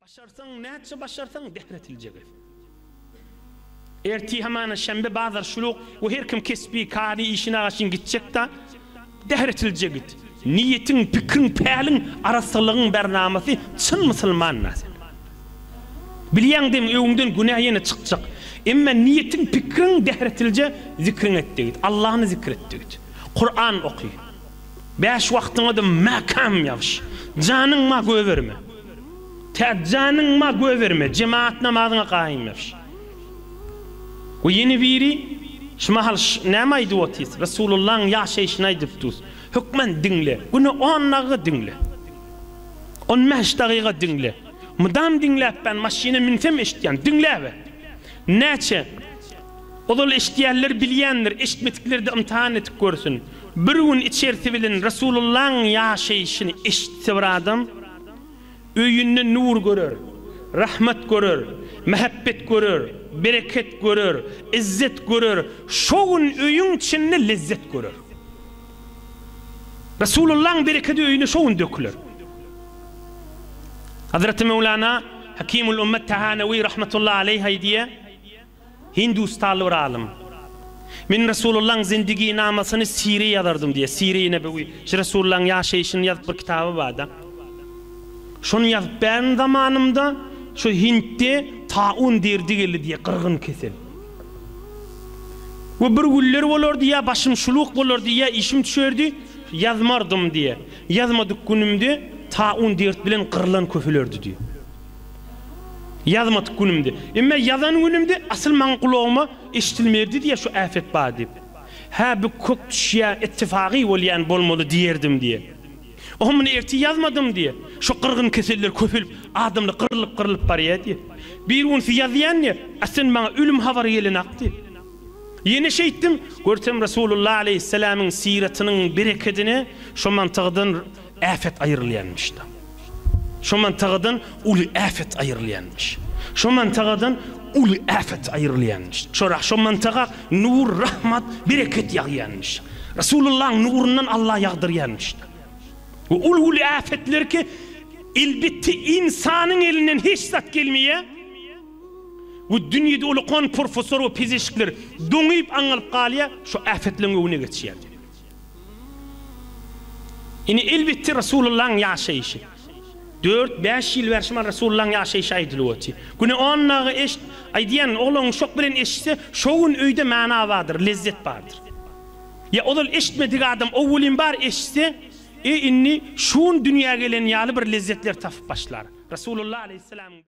Başarsaň näçe başarsaň dähretiljek et. Ertir hamana şenbe bazar şuluk we her kim kesbi kary işine gaşyn gitjekda dähretiljek et. Niýetiň pikriň päliň arassalygyň bernamasy çyn musulmanna sen. Bilýäň dem öňüňden günä ýene çykjak. Emme niýetiň pikriň dähretilje zikriň etde git. Allany zikr etde git. Kuran oky. Bäş wagtyňada mäkäm ýabyş. Janyň ma göberme. Tä janyň ma göberme, jemagat namazyňa gaýym ýabyş. We ýene biri, şu mahal näme aýdyp otyrys? Resulullahyň ýaşaýşyny aýdyp durus. Hökman diňle. Güne on dagyga diňle. On bäş dagyga diňle. Mydam diňläp ben maşyna münsem eşitýän. Diňläber. Näçe? Ozal eşidýänler bilýändir, eşitmedikler-de ymtahan edip görsün. Bir gün içersi bilen Resulullahyň ýaşaýşyny eşitse bir adam, öýünde nur görer, rahmat görer, mähebbet görer, bereket görer, yzzet görer, şo gün öýüň içinde lezzet görer. Resulullahyň berekedi öýüne şo gün döküler. Hazreti Möwlana Hakimul Ummet Tahanewi rahmetullahi aleýh aýdýar, Hindustanly bir alym. Men Resulullahyň zindiginamasyny sire ýazardym diýýär. Sire-i Nebewi. Şu Resulullahyň ýaşaýşyny ýazyp bir kitaby bar-da. Şony ýazyp bärin zamanymda şu Hintde taun derdi geldi diýýär, gyrgyn kesel. We bir günler bolardy ýa başym şuluk bolardy ýa işim düşerdi, ýazmardym diýýär. Ýazmadyk günümde taun dert bilen gyrlan köpelerdi diýýär. Ýazmadyk günümde. Emme ýazan günümde asyl maň gulagyma eşdilmerdi diýýär şu äpet bar diýip. Hä bu kök düşýä ettifagy bolýan bolmaly diýerdim diýýär. Oho muny ertir ýazmadym diýýär. Şo gyrgyn keseller köpelip adamlar gyrlyp gyrlyp barýar diýýär. Bir günsi ýazýan diýýär. A sen maňa ölüm habary gelenak diýýär. Ýene şeýtdim, görsem Resulullah aleýhissalamyň syratynyň berekedine şo mantygdan äpet aýrylýanmyş-da. Şo mantagadan uly äpet aýrylýanmyş. Şo mantagadan uly äpet aýrylýanmyş. Şo şo mantaga nur, rahmat, bereket ýagýanmyş. Resulullahyň nurundan Allah ýagdyrýanmyş-da. We uly-uly äpetler ki, elbetde ynsanyň elinden hiç zat gelmeýär. We dünýede ulakan professor we pezişkler doňyp aňalyp galýar, şo äpetleriň öňüne geçýär. Ine elbetde Resulullahyň ýaşaýşy. Dört, bäş ýyl bäri şumal Resulullahyň ýaşaýşy aýdylyp otyr. Güne on dagy eşit, aýdýan oglan uşak bilen eşitse, şo gün öýde mana bardyr, lezzet bardyr. Ýa ozal eşitmedik adam owwelin bar eşitse, e indi şu gün dünýä gelen ýaly bir lezzetler tapyp başlar. Resulullah aleýhissalamyň.